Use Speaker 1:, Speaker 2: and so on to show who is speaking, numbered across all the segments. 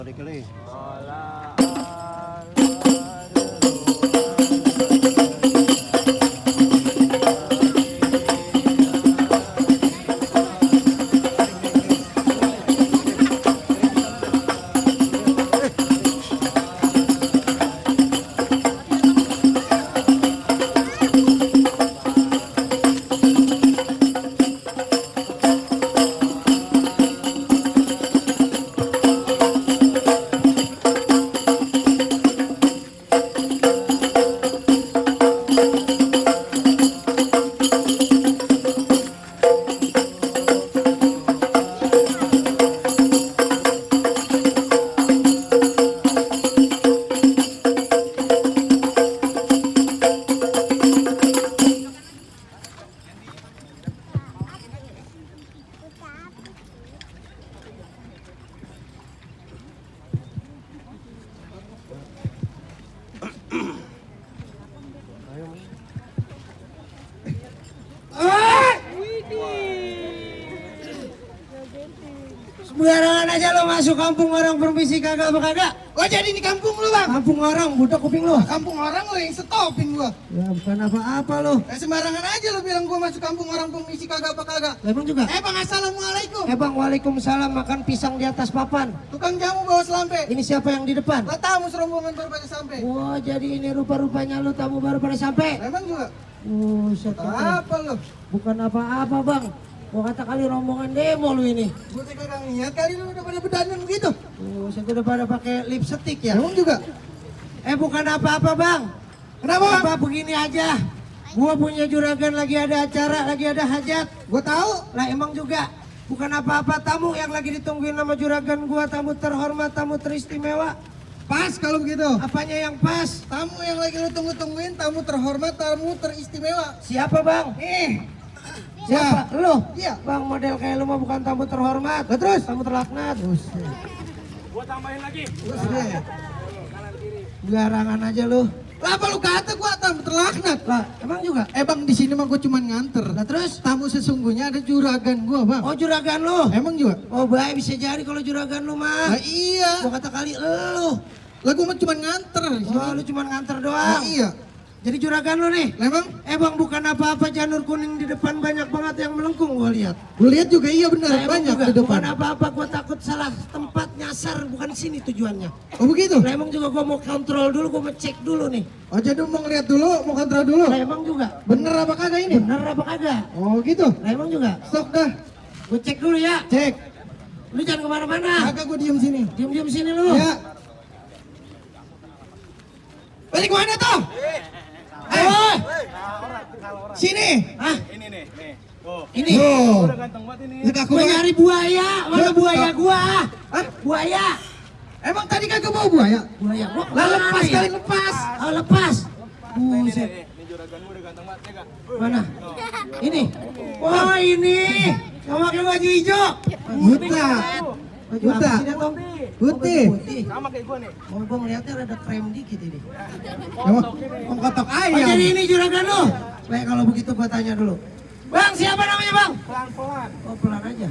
Speaker 1: Dikali.
Speaker 2: Sembarangan aja lo masuk kampung orang permisi kagak apa kagak.
Speaker 3: Gua jadi di kampung lu bang.
Speaker 2: Kampung orang budak kuping lo.
Speaker 3: Kampung orang lu yang setopin gua.
Speaker 2: Ya bukan apa-apa lo.
Speaker 3: Sembarangan aja lu bilang gua masuk kampung orang permisi kagak apa kagak.
Speaker 2: Emang juga.
Speaker 3: Bang assalamualaikum.
Speaker 2: Bang waalaikumsalam, makan pisang di atas papan.
Speaker 3: Tukang jamu bawa selampe.
Speaker 2: Ini siapa yang di depan?
Speaker 3: Lah tamu serombongan baru pada sampai.
Speaker 2: Wah jadi ini rupa-rupanya lo tamu baru pada sampai.
Speaker 3: Emang juga.
Speaker 2: Apa
Speaker 3: lu?
Speaker 2: Bukan apa-apa bang. Gua kata kali rombongan demo lu ini.
Speaker 3: Gua kagak niat kali lu udah pada bedandan begitu.
Speaker 2: Saya udah pada pakai lipstick ya.
Speaker 3: Emang juga.
Speaker 2: Bukan apa-apa bang.
Speaker 3: Kenapa?
Speaker 2: Apa begini aja. Gua punya juragan lagi ada acara, lagi ada hajat.
Speaker 3: Gua tahu.
Speaker 2: Lah emang juga. Bukan apa-apa, tamu yang lagi ditungguin sama juragan gua, tamu terhormat, tamu teristimewa.
Speaker 3: Pas kalau begitu.
Speaker 2: Apanya yang pas?
Speaker 3: Tamu yang lagi lu tunggu-tungguin, tamu terhormat, tamu teristimewa.
Speaker 2: Siapa bang? Siapa? Lu?
Speaker 3: Iya.
Speaker 2: Bang model kayak lu mah bukan tamu terhormat.
Speaker 3: Lah terus?
Speaker 2: Tamu terlaknat.
Speaker 4: Gua tambahin lagi.
Speaker 2: Garangan aja lu.
Speaker 3: Lah apa lu kata gua tamu terlaknat?
Speaker 2: Lah emang juga?
Speaker 3: Bang di sini mah gua cuma nganter.
Speaker 2: Lah terus?
Speaker 3: Tamu sesungguhnya ada juragan gua bang.
Speaker 2: Oh juragan lu?
Speaker 3: Emang juga?
Speaker 2: Oh baik bisa jadi kalau juragan lu mah.
Speaker 3: Lah iya.
Speaker 2: Gua kata kali lu.
Speaker 3: Lah gua mah cuma nganter.
Speaker 2: Oh lu cuma nganter doang.
Speaker 3: Lah iya.
Speaker 2: Jadi juragan lu nih?
Speaker 3: Lah emang?
Speaker 2: Bang bukan apa-apa, janur kuning di depan banyak banget yang melengkung gua lihat.
Speaker 3: Gua lihat juga iya benar
Speaker 2: Lah,
Speaker 3: banyak
Speaker 2: juga,
Speaker 3: di depan.
Speaker 2: bukan apa-apa, gua takut salah tempat nyasar, bukan sini tujuannya.
Speaker 3: Oh begitu?
Speaker 2: Lah emang juga gua mau kontrol dulu, gua mau cek dulu nih.
Speaker 3: Oh jadi mau ngeliat dulu, mau kontrol dulu.
Speaker 2: Lah emang juga.
Speaker 3: Bener apa kagak ini?
Speaker 2: Bener apa kagak?
Speaker 3: Oh gitu?
Speaker 2: Lah emang juga.
Speaker 3: Stok dah.
Speaker 2: Gua cek dulu ya.
Speaker 3: Cek.
Speaker 2: Lu jangan kemana-mana.
Speaker 3: Kagak gua diem sini.
Speaker 2: Diam-diam sini lu.
Speaker 3: Ya. Balik mana tuh? Sini.
Speaker 2: Hah?
Speaker 4: Ini nih. Oh.
Speaker 2: Ini.
Speaker 3: Oh.
Speaker 4: Udah ganteng banget ini.
Speaker 3: Lihat aku
Speaker 2: Gua
Speaker 3: banget.
Speaker 2: nyari buaya. Mana buaya gua?
Speaker 3: Hah?
Speaker 2: Buaya.
Speaker 3: Emang tadi kagak bawa buaya?
Speaker 2: Buaya. Gua
Speaker 3: Lah lepas
Speaker 2: kemana
Speaker 3: kali
Speaker 2: ya?
Speaker 3: lepas.
Speaker 2: Oh lepas. Buset.
Speaker 4: Ini juragan gua udah ganteng banget ya kak.
Speaker 2: Mana? Ini. Wah ini. Yang pakai baju hijau.
Speaker 3: Buta.
Speaker 2: Baju
Speaker 3: Buta.
Speaker 2: apa sih dia, Tom?
Speaker 3: Putih.
Speaker 2: Oh, putih.
Speaker 4: Sama kayak gua nih.
Speaker 2: Oh, gua ngeliatnya ada krem dikit ini.
Speaker 3: Emang kotok
Speaker 2: Oh,
Speaker 3: ayam.
Speaker 2: jadi ini juragan lu? Baik, kalau begitu gua tanya dulu. Bang, siapa namanya bang?
Speaker 4: Pelan-pelan.
Speaker 2: Oh, pelan aja.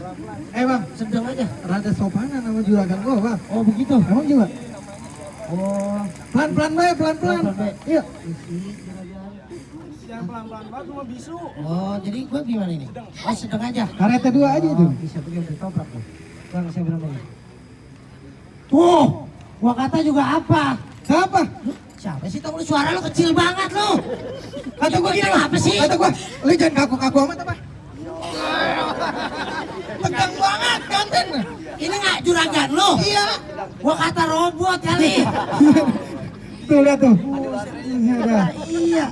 Speaker 3: Bang,
Speaker 2: Sedang aja.
Speaker 3: rada sopanan sama juragan gua bang.
Speaker 2: Oh, begitu.
Speaker 3: Emang juga?
Speaker 2: Oh,
Speaker 3: Pelan-pelan baik, pelan-pelan.
Speaker 2: Pelan-pelan, baik.
Speaker 3: Iya.
Speaker 4: Jangan pelan-pelan banget cuma bisu.
Speaker 2: oh, jadi gua gimana ini? Oh, sedang aja.
Speaker 3: Kareta dua aja itu.
Speaker 2: Oh, bisa begini ditoprak tuh. Bang, siapa namanya? Tuh, gua kata juga apa?
Speaker 3: Siapa?
Speaker 2: Siapa sih Tom? Lu suara lu kecil banget lu.
Speaker 3: Kata gua gini
Speaker 2: apa sih?
Speaker 3: Kata gua, lu jangan kaku-kaku amat apa? Tegang banget konten.
Speaker 2: Ini nggak juragan lu?
Speaker 3: Iya.
Speaker 2: Gua kata robot kali.
Speaker 3: Tuh lihat tuh.
Speaker 2: Iya.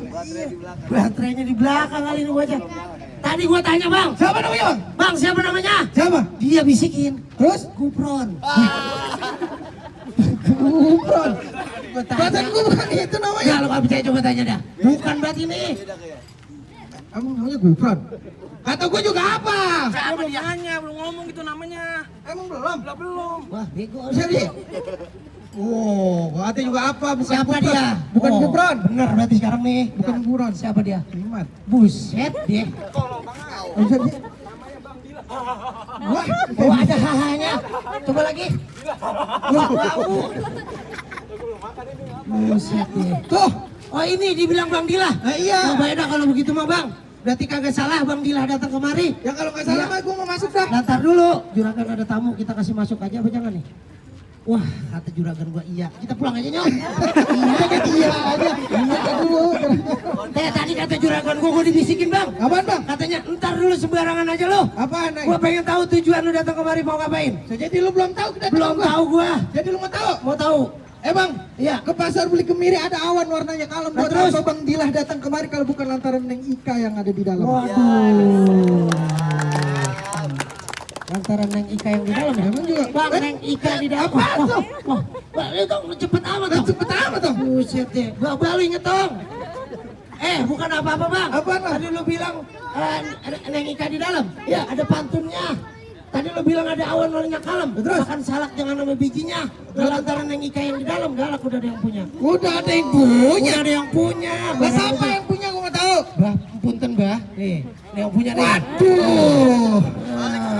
Speaker 2: Baterainya di belakang kali ini gua aja. Tadi gua tanya bang.
Speaker 3: Siapa namanya bang?
Speaker 2: Bang siapa namanya?
Speaker 3: Siapa?
Speaker 2: Dia bisikin.
Speaker 3: Terus?
Speaker 2: Gupron.
Speaker 3: Gupron.
Speaker 2: Gua tanya.
Speaker 3: Badan gua bukan itu namanya.
Speaker 2: Ya lu nggak percaya coba tanya dah. Bukan berarti ini.
Speaker 3: Emang namanya Gupron? Kata gua juga apa?
Speaker 4: Saya belum nanya, belum ngomong gitu namanya.
Speaker 3: Emang belum?
Speaker 4: Lah belum.
Speaker 2: Wah bego.
Speaker 3: Jadi? Oh, kata juga apa? Bukan
Speaker 2: Siapa
Speaker 3: Gupron.
Speaker 2: dia?
Speaker 3: Bukan
Speaker 2: Oh,
Speaker 3: Gupron.
Speaker 2: Bener berarti sekarang nih.
Speaker 3: Bukan Gupron.
Speaker 2: Siapa dia?
Speaker 3: Iman.
Speaker 2: Buset dia.
Speaker 3: Oh, jadi? Wah,
Speaker 2: Oh ada hahanya. Coba lagi. Bau. Buset deh.
Speaker 3: Tuh,
Speaker 2: Oh ini dibilang Bang Dila.
Speaker 3: iya.
Speaker 2: Coba dah kalau begitu mah Bang. Berarti kagak salah Bang Dila datang kemari.
Speaker 3: Ya kalau nggak salah
Speaker 2: Iya.
Speaker 3: mah gue mau masuk dah.
Speaker 2: Lantar dulu, juragan ada tamu, kita kasih masuk aja apa jangan nih? Wah, kata juragan gua iya. Kita pulang aja nyok.
Speaker 3: Iya kan iya aja. Iya dulu.
Speaker 2: Tadi kata juragan gua dibisikin Bang.
Speaker 3: Apaan bang?
Speaker 2: Katanya ntar dulu sembarangan aja lo.
Speaker 3: Apaan? Nay?
Speaker 2: Gua pengen tahu tujuan lu datang kemari mau ngapain.
Speaker 3: Jadi lu belum tahu kedatangan
Speaker 2: Belum
Speaker 3: gua?
Speaker 2: tahu gua.
Speaker 3: Jadi lu mau tahu?
Speaker 2: Mau tahu?
Speaker 3: Bang,
Speaker 2: Iya.
Speaker 3: ke pasar beli kemiri ada awan warnanya kalem.
Speaker 2: Nah,
Speaker 3: Buat
Speaker 2: terus?
Speaker 3: apa Bang Dilah datang kemari kalau bukan lantaran Neng Ika yang ada di dalam?
Speaker 2: Waduh. Lantaran Neng Ika yang di dalam ya?
Speaker 3: Emang juga?
Speaker 2: Bang, Neng Ika di dalam.
Speaker 3: Apaan tuh?
Speaker 2: Wah, itu cepet amat dong.
Speaker 3: Cepet amat dong.
Speaker 2: Buset deh, gua baru inget dong. Bukan apa-apa Bang.
Speaker 3: Apaan, Bang?
Speaker 2: Tadi lu bilang Neng Ika di dalam. Ya, ada pantunnya. Tadi lu bilang ada awan warnanya kalem.
Speaker 3: Terus?
Speaker 2: Makan salak jangan sama bijinya. Lantaran Neng Ika yang di dalam, galak udah ada yang punya.
Speaker 3: Udah ada yang punya.
Speaker 2: Udah ada yang punya.
Speaker 3: Lah siapa yang punya gua nggak tahu.
Speaker 2: Bah, punten bah. Nih, yang punya nih.
Speaker 3: Waduh.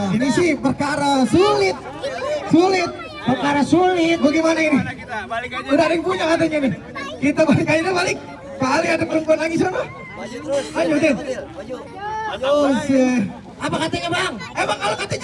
Speaker 3: Ini sih perkara sulit. Sulit.
Speaker 2: Perkara sulit.
Speaker 3: Bagaimana ini?
Speaker 4: Mana kita? Balik aja.
Speaker 3: Udah ada yang punya katanya nih. Kita balik aja balik. Kali ada perempuan lagi sana. Ayo Din. Oh,
Speaker 2: Apa katanya Bang?
Speaker 3: Emang kalau kata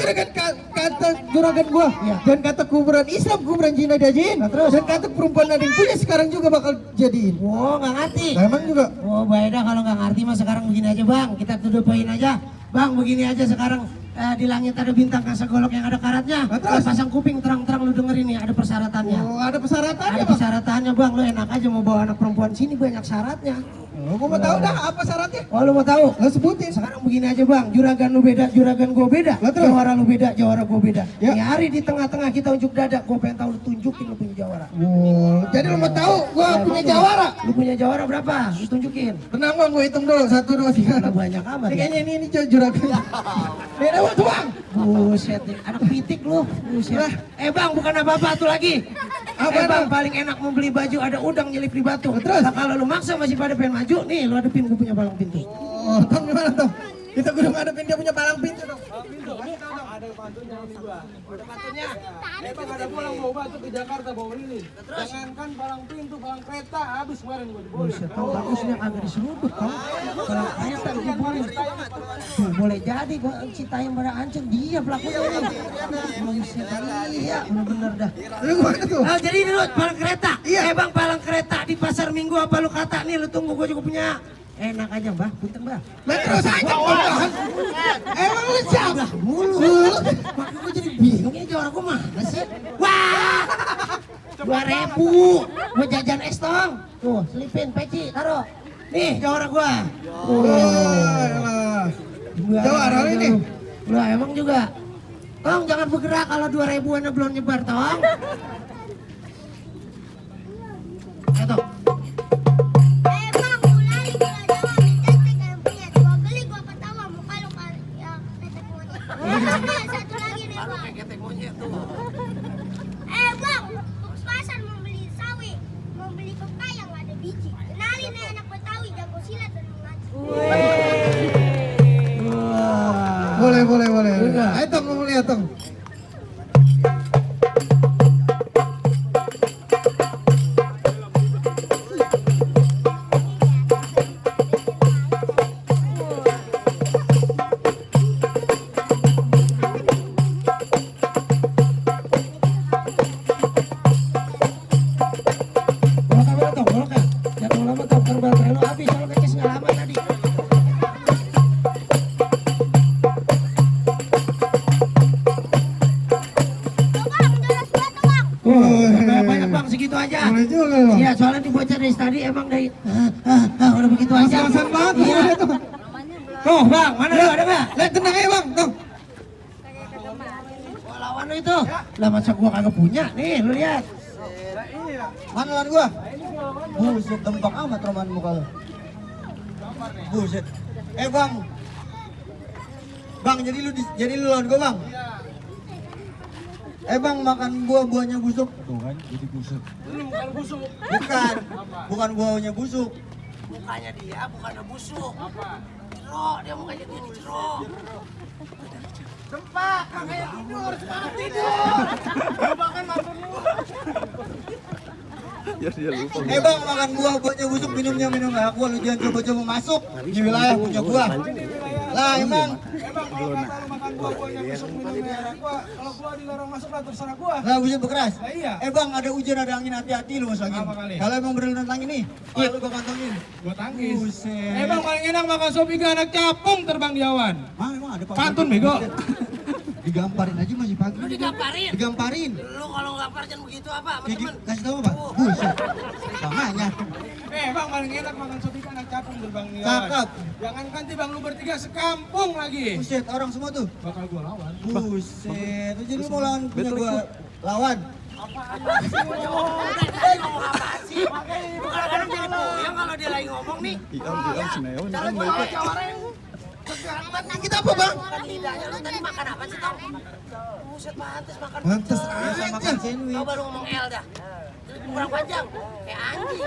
Speaker 3: juragan gua,
Speaker 2: Iya.
Speaker 3: dan kata kuburan Islam, kuburan Cina diajain.
Speaker 2: terus?
Speaker 3: Dan kata perempuan ada yang punya sekarang juga bakal jadiin.
Speaker 2: Oh, nggak ngerti.
Speaker 3: Nah, emang juga.
Speaker 2: Oh, baik dah kalau nggak ngerti mah sekarang begini aja Bang. Kita tuduhin aja. Bang, begini aja sekarang di langit ada bintang kasagolok yang ada karatnya.
Speaker 3: Nah, terus?
Speaker 2: Pasang kuping terang-terang lu dengerin nih, ada persyaratannya.
Speaker 3: Oh, ada persyaratannya.
Speaker 2: Ada persyaratannya Bang, lu enak aja mau bawa anak perempuan sini banyak syaratnya.
Speaker 3: Oh, gua mau tahu dah apa syaratnya.
Speaker 2: Oh, lu mau tahu?
Speaker 3: Lo sebutin.
Speaker 2: Sekarang begini aja Bang, juragan lu beda, juragan gua beda.
Speaker 3: Lah, terus?
Speaker 2: Jawara lu beda, jawara gua beda.
Speaker 3: Ya.
Speaker 2: Nih hari di tengah-tengah kita unjuk dada, gua pengen tahu lu tunjukin lu punya jawara.
Speaker 3: Oh, jadi lo mau tahu gua punya jawara.
Speaker 2: Lu punya jawara berapa? Lu tunjukin.
Speaker 3: Tenang Bang, gua hitung dulu. 1, 2, 3.
Speaker 2: Lah banyak amat.
Speaker 3: Ini
Speaker 2: Ya?
Speaker 3: kayaknya ini juragan. Nih, lewat tuh Bang.
Speaker 2: Buset nih, anak pitik lu. Buset.
Speaker 3: Lah.
Speaker 2: Bang, bukan apa-apa tuh lagi.
Speaker 3: Apa
Speaker 2: Bang,
Speaker 3: tuh?
Speaker 2: paling enak mau beli baju ada udang nyelip di batu.
Speaker 3: Terus?
Speaker 2: Nah, kalau lu maksa masih pada pengen maju, nih lu hadepin gue punya palang pintu.
Speaker 3: Oh, Tom gimana Tom? Kita kudu ngadepin dia punya palang pintu dong.
Speaker 4: Ada pantunnya di gua. Ada pantunnya. Bang ada pulang bawa batu ke Jakarta bawa ini. Jangankan palang pintu, palang kereta habis kemarin gua diboleh.
Speaker 2: Buset, tau bagusnya kagak diserudut tau. Kalau kereta gue boleh. Tuh, boleh jadi gua Citayam pada Ancen dia pelakunya nih. Buset, iya bener-bener dah.
Speaker 3: Lu gimana tuh?
Speaker 2: Oh, jadi ini lu palang kereta?
Speaker 3: Iya.
Speaker 2: Bang, palang kereta di pasar Minggu apa lu kata nih lu tunggu gua juga punya. Enak aja Mbah, punten Mbah.
Speaker 3: Lah terus aja Bang. Emang lu siapa?
Speaker 2: Lah mulu. Makanya gua jadi bingung ini jawara gua mana sih? Wah! 2.000. Gua jajan es tong. Tuh, selipin peci, taruh. Nih jawara gua.
Speaker 3: Wah, jawara ini.
Speaker 2: Lah emang juga. Tong jangan bergerak kalau 2.000-an belum nyebar tong. Ayo tong.
Speaker 1: Satu lagi nih bang, ke pasar mau beli sawi, mau beli pepaya yang ada biji. Kenalin nih anak Betawi jago silat dan mengaji.
Speaker 3: Boleh.
Speaker 2: Udah.
Speaker 3: Ayo Tom, mau lihat Tom.
Speaker 2: Banyak bang segitu aja.
Speaker 3: Boleh juga Bang.
Speaker 2: Iya soalnya dibaca dari tadi emang dari udah begitu aja.
Speaker 3: Alasan banget
Speaker 2: Iya.
Speaker 3: udah tuh.
Speaker 2: Tuh bang, mana lu ada nggak?
Speaker 3: Lihat tenang aja Bang, Tom.
Speaker 2: Gua lawan lu itu. Lah masa gua kagak punya? Nih lu lihat.
Speaker 3: Mana lawan gua? Buset, dempang amat roman muka lu. Buset. Bang. Bang, jadi lu lawan gua, Bang. Bang, makan buahnya busuk. Tuh kan, jadi busuk.
Speaker 4: Ini bukan busuk.
Speaker 3: Bukan buahnya busuk.
Speaker 2: Mukanya dia bukan busuk.
Speaker 4: Apa?
Speaker 2: Cerok, dia mukanya dia cerok.
Speaker 4: Sempak, makanya tidur, semangat tidur. Coba kan makan lu.
Speaker 5: Bang, makan buah buahnya busuk, minumnya minum aku, lu jangan coba-coba masuk di wilayah punya gua. Lah emang
Speaker 4: Kalau kata lu makan buah-buahnya besok minumnya anak gua, kalau gua dilarang masuk lah terserah gua.
Speaker 5: lah hujan berkeras.
Speaker 4: Lah iya.
Speaker 5: Bang, ada hujan ada angin, hati-hati lu masuk angin.
Speaker 4: Apa kali?
Speaker 5: Kalau emang beneran nantang ini, lu gua kantongin.
Speaker 4: Gua tangkis.
Speaker 5: Buset.
Speaker 4: Bang paling enak makan sop ikan anak capung terbang di awan.
Speaker 5: Mana emang ada
Speaker 4: Pantun bego.
Speaker 5: Digamparin aja masih pagi.
Speaker 6: Lu digamparin?
Speaker 5: Digamparin.
Speaker 6: Lu kalau gampar jangan begitu apa sama
Speaker 5: Jadi
Speaker 6: temen?
Speaker 5: kasih tahu apa? Buset. Makanya.
Speaker 4: Bang paling enak makan sop ikan anak capung terbang di awan.
Speaker 5: Cakep.
Speaker 4: Jangankan bang lu bertiga sekampung lagi.
Speaker 5: Buset, orang semua tuh.
Speaker 4: Bakal gua lawan.
Speaker 5: Buset. Jadi lu mau lawan punya gua lawan.
Speaker 6: Udah ngomong apa sih? Kadang-kadang jadi puyeng kalau dia lagi ngomong nih. Cara gua lawan jawara yang
Speaker 5: Kita apa, Bang?
Speaker 6: makan lidahnya. Lu tadi makan apa sih, Tong? Buset, pantes makan
Speaker 5: Pantes
Speaker 6: pecel.
Speaker 5: aja makan sandwich.
Speaker 6: Coba lu ngomong L dah. Kurang panjang. Kayak anjing.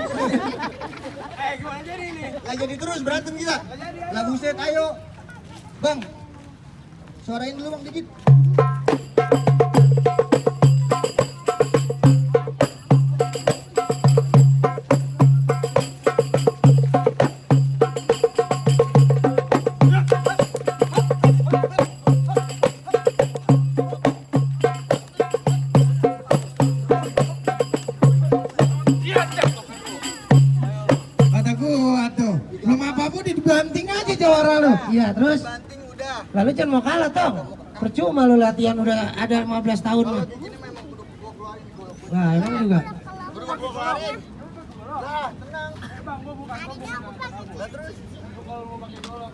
Speaker 4: Gimana jadi ini?
Speaker 5: Lah jadi terus berantem kita. Lah buset, ayo. Bang. Suarain dulu Bang dikit.
Speaker 3: Kata gua tuh, belum apa-apa dibanting aja jawara lu.
Speaker 2: Iya, terus
Speaker 5: Banting udah.
Speaker 2: lalu jangan mau kalah toh. Percuma lu latihan udah ada 15 tahun lu. Nah, emang juga.
Speaker 5: Lah, tenang.
Speaker 4: Bang gua bukan gua bukan. Lah terus kalau mau pakai golok.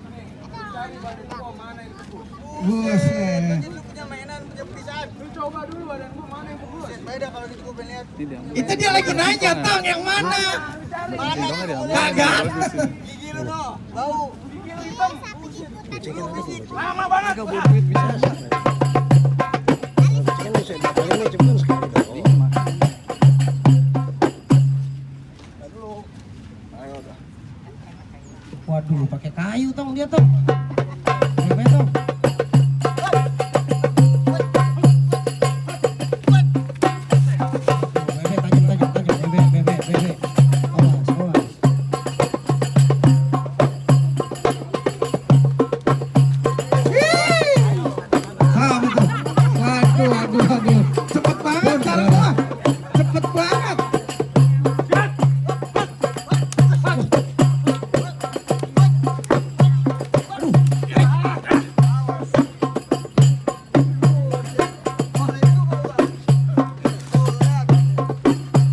Speaker 4: Nih, cari badan gua mana yang teguh.
Speaker 3: Buset.
Speaker 5: Jadi lu punya mainan, punya perisaan.
Speaker 4: Lu coba dulu badan gua mana yang teguh.
Speaker 5: Beda kalau gitu gua pengen lihat.
Speaker 3: Itu dia lagi nanya, Tang, yang mana?
Speaker 5: Mana?
Speaker 3: Kagak.
Speaker 5: Gigi lu no, bau.
Speaker 4: Lama banget.
Speaker 2: Waduh, pakai kayu tong dia tong. Bebe tong. Bebe tajam. Bebe. Awas.
Speaker 3: Kamu tuh. Waduh. Cepet banget cara gua. Cepet banget.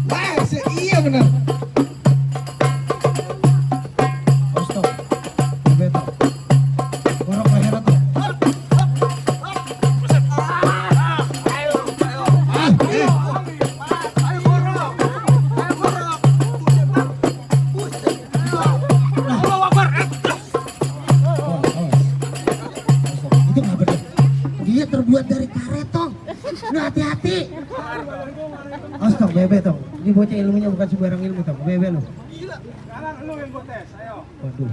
Speaker 3: Wah, iya bener.
Speaker 2: Awas tong. Bebe tong. Gorok lehernya tong. Itu nggak benar. Dia terbuat dari karet tong. Lu hati-hati. Awas tong, bebe tong. Ini bocah ilmunya bukan sembarang ilmu tong. Bebe lu.
Speaker 4: Sekarang lu yang gua tes, ayo.
Speaker 2: Waduh.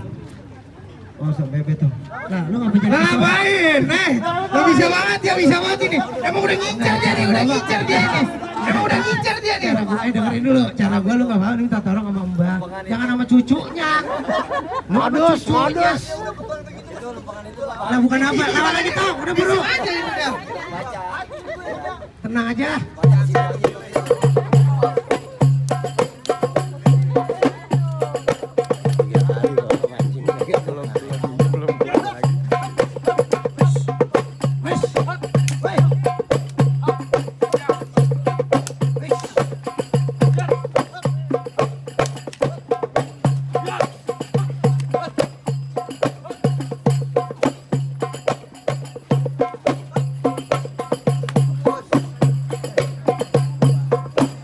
Speaker 2: Awas tong, bebe tong. Nah, lu nggak bisa.
Speaker 3: Ngapain? Lo bisa banget ini. Emang udah ngincar dia nih. Emang udah ngincar dia nih.
Speaker 2: Cara gua, dengerin dulu. Cara gua lu nggak mau minta tolong sama mbak. Jangan sama cucunya. Modus. Lah bukan apa, lawan lagi tong. Udah buru. Tenang aja.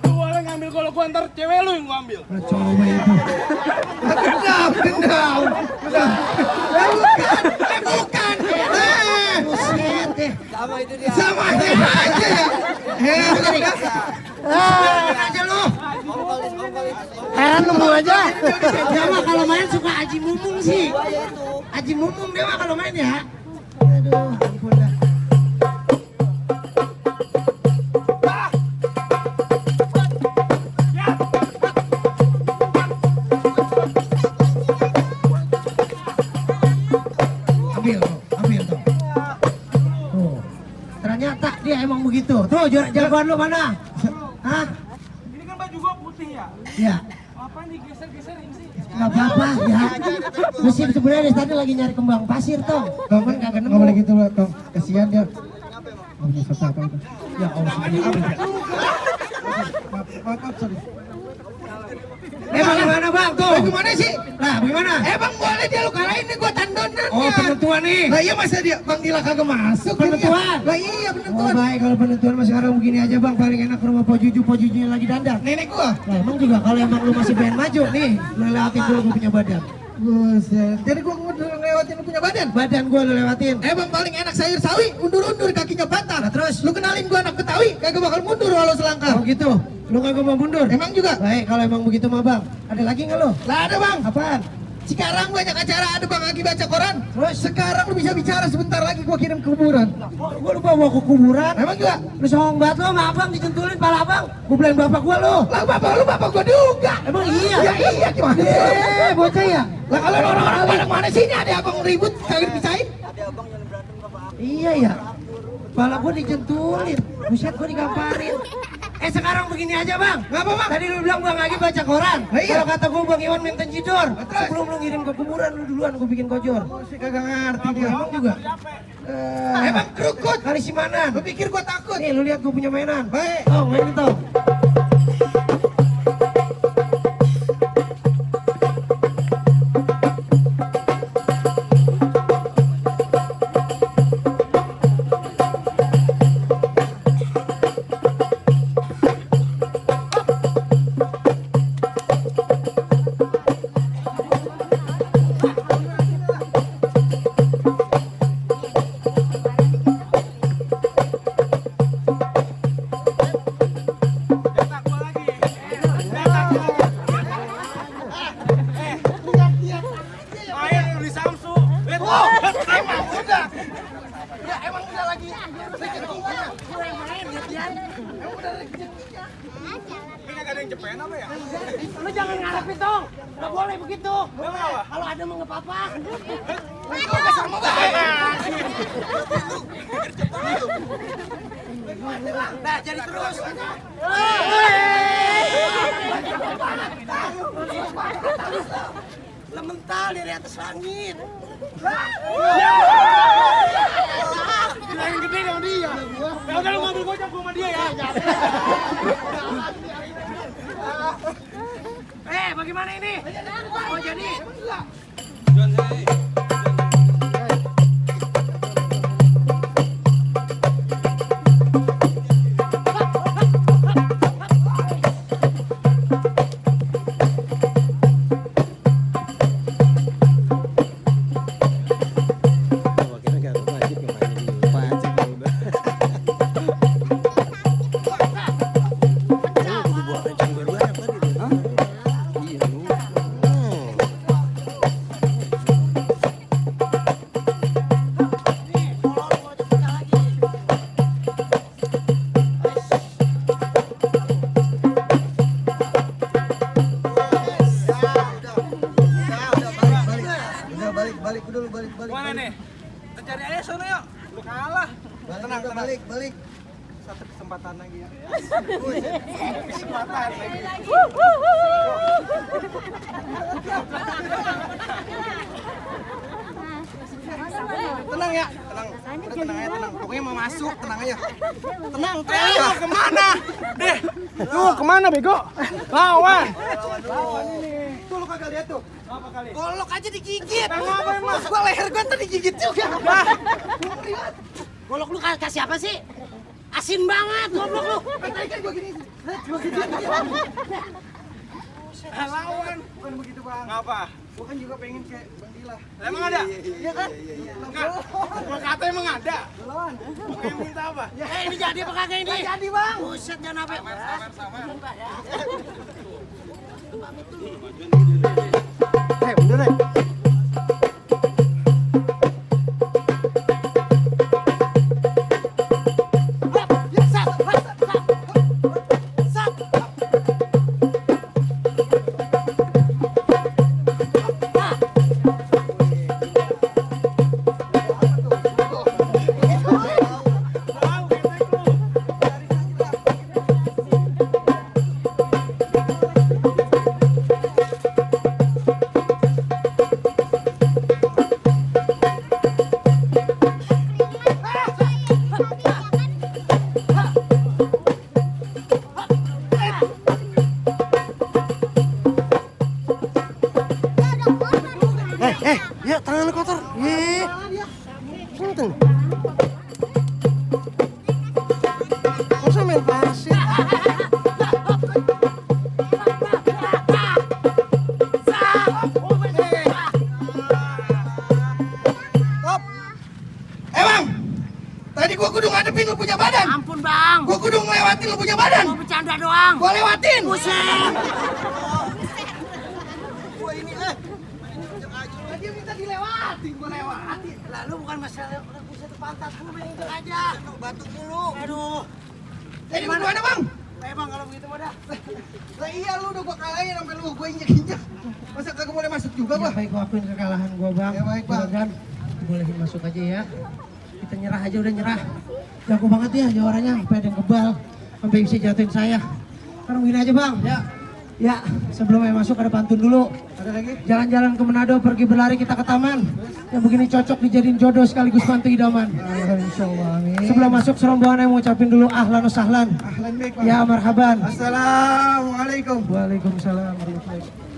Speaker 4: Lu boleh ngambil golok gua ntar cewek lu yang gua ambil.
Speaker 2: Nah, coba itu.
Speaker 3: Dendam. Bukan.
Speaker 2: Buset deh.
Speaker 3: Sama dia aja ya.
Speaker 2: Aja lu. Heran lu mau aja. Dia mah kalau main suka Aji Mumung sih. Aji Mumung dia mah kalau main ya. Aduh, ampun dah. Tuh, jagoan lu mana? Hah?
Speaker 4: Ini kan baju gua putih ya.
Speaker 2: Ya.
Speaker 4: Apaan digeser-geserin sih?
Speaker 2: Gak apa-apa ya. Mesin sebenarnya dari tadi lagi nyari kembang pasir Tong. Tong kan kagak nemu.
Speaker 3: Nggak boleh gitu loh, Tong. Kasihan dia. Nggak punya satu apa itu.
Speaker 2: Ya Allah.
Speaker 3: Maaf, sorry.
Speaker 2: Bagaimana bang tuh?
Speaker 3: Bagaimana sih?
Speaker 2: Nah bagaimana?
Speaker 3: Bang boleh dia lu kalahin nih gua tandonannya.
Speaker 2: Oh penentuan nih.
Speaker 3: Lah iya masa dia Bang Dila kagak masuk
Speaker 2: Penentuan.
Speaker 3: Lah iya
Speaker 2: Oh
Speaker 3: penentuan.
Speaker 2: baik kalau penentuan mas sekarang begini aja bang, paling enak ke rumah Po Jujunya lagi dandan.
Speaker 3: Nenek gua.
Speaker 2: Nah emang juga kalau emang lu masih pengen maju nih, lu lewatin dulu gue punya badan.
Speaker 3: Buset. Jadi gua ngelewatin lu punya badan.
Speaker 2: Badan gue lu lewatin.
Speaker 3: Bang paling enak sayur sawi, undur-undur kakinya patah. Nah, terus lu kenalin gua anak Betawi, kagak bakal mundur walau selangkah.
Speaker 2: Oh gitu. Lu kagak mau mundur?
Speaker 3: Emang juga?
Speaker 2: Baik kalau emang begitu mah bang. Ada lagi nggak lu?
Speaker 3: Lah ada Bang.
Speaker 2: Apaan?
Speaker 3: Sekarang banyak acara ada Bang lagi baca koran.
Speaker 2: Terus?
Speaker 3: Sekarang lu bisa bicara sebentar lagi gua kirim ke kuburan.
Speaker 2: Gue lupa bawa ke kuburan.
Speaker 3: Emang juga?
Speaker 2: Lu songong banget lu sama abang dicentulin pala abang. Gue bilang bapak gua lu.
Speaker 3: Lah bapak gua juga.
Speaker 2: Emang iya?
Speaker 3: Ya iya gimana?
Speaker 2: Bocah ya?
Speaker 3: Lah kalau orang-orang pada mana sih ini ada abang ribut kagak dipisahin?
Speaker 2: Iya ya. Pala gua dicentulin. Buset gua digamparin. Sekarang begini aja bang.
Speaker 3: Ngapa Bang?
Speaker 2: Tadi lu bilang bang lagi baca koran.
Speaker 3: Lah, iya.
Speaker 2: Kalau kata gua bang Iwan minta jidor.
Speaker 3: Terus?
Speaker 2: Sebelum lu ngirim ke kuburan lu duluan gua bikin kojor.
Speaker 3: Si kagak ngerti dia.
Speaker 2: Emang juga.
Speaker 3: Bang kerukut.
Speaker 2: Kali Simanan.
Speaker 3: Lu pikir gua takut?
Speaker 2: Nih lu lihat gua punya mainan.
Speaker 3: Baik.
Speaker 2: Tong, mainin tong.
Speaker 4: Main di Samsu. Lihat.
Speaker 3: Emang udah. Ya emang udah lagi.
Speaker 4: Ini nggak ada yang jepen apa ya?
Speaker 2: Lu jangan ngarepin tong. Gak boleh begitu.
Speaker 4: Kenapa?
Speaker 2: Kalau ada mah nggak apa-apa.
Speaker 3: Sama baik.
Speaker 2: Nah jadi terus. Lemental dari atas langit.
Speaker 4: Yang gede sama dia. Ya udah lu ngambil gojek gua sama dia ya.
Speaker 2: Bagaimana ini? Oh jadi?
Speaker 5: Balik dulu, balik.
Speaker 4: Mana nih? Kita cari aja sono yuk. Lu kalah. Tenang.
Speaker 5: Balik.
Speaker 4: Satu kesempatan lagi ya. Kesempatan lagi. Tenang ya, tenang. Udah tenang aja, tenang. Pokoknya mau masuk, tenang aja. Tenang. Mau kemana? Deh, lu kemana bego? Lawan. Lawan ini. Tuh lu kagak lihat tuh. Apa kali?
Speaker 2: Golok aja digigit.
Speaker 4: Apa emang?
Speaker 2: Gua leher gua tadi digigit juga.
Speaker 4: Dah.
Speaker 2: Golok lu kasih apa sih? Asin banget goblok lu.
Speaker 4: Tadi kan gua gini. Lawan. Bukan begitu, Bang. Ngapa? Gua kan juga pengen kayak Bang Dila. Emang ada? Iya kan? Enggak. Gua kata emang ada. Lawan. Pengen minta apa?
Speaker 2: Ini jadi apa kagak ini?
Speaker 4: Jadi, Bang.
Speaker 2: Buset jangan apa.
Speaker 4: Udah deh.
Speaker 3: lewatin lu punya badan.
Speaker 6: Mau bercanda doang.
Speaker 3: Gua lewatin.
Speaker 6: Buset.
Speaker 3: Gua ini dia minta dilewatin, gua lewatin.
Speaker 6: Lalu bukan masalah buset pantat lu main aja.
Speaker 3: Batuk mulu.
Speaker 6: Aduh.
Speaker 3: Jadi mana Bang?
Speaker 6: Bang kalau begitu mah dah.
Speaker 3: Lah iya lu udah gua kalahin sampai lu gua injek-injek. Masa kagak boleh masuk juga,
Speaker 2: Ya
Speaker 3: Bang?
Speaker 2: baik, gua akuin kekalahan gua bang.
Speaker 3: Ya, baik, Bang.
Speaker 2: Mudah-mudahan dibolehin masuk aja ya. Kita nyerah aja, udah nyerah. Jago banget ya jawarannya, sampai ada yang kebal, sampai bisa jatuhin saya. Sekarang gini aja bang. Ya, sebelum saya masuk ada pantun dulu.
Speaker 3: Ada lagi?
Speaker 2: Jalan-jalan ke Manado, pergi berlari kita ke taman. Yang begini cocok dijadiin jodoh sekaligus mantu idaman.
Speaker 3: Insya Allah, amin.
Speaker 2: Sebelum masuk serombongan saya mau ucapin dulu ahlan wa sahlan.
Speaker 3: Ahlan baik, Bang.
Speaker 2: Ya marhaban.
Speaker 3: Assalamualaikum.
Speaker 2: Waalaikumsalam warahmatullahi wabarakatuh.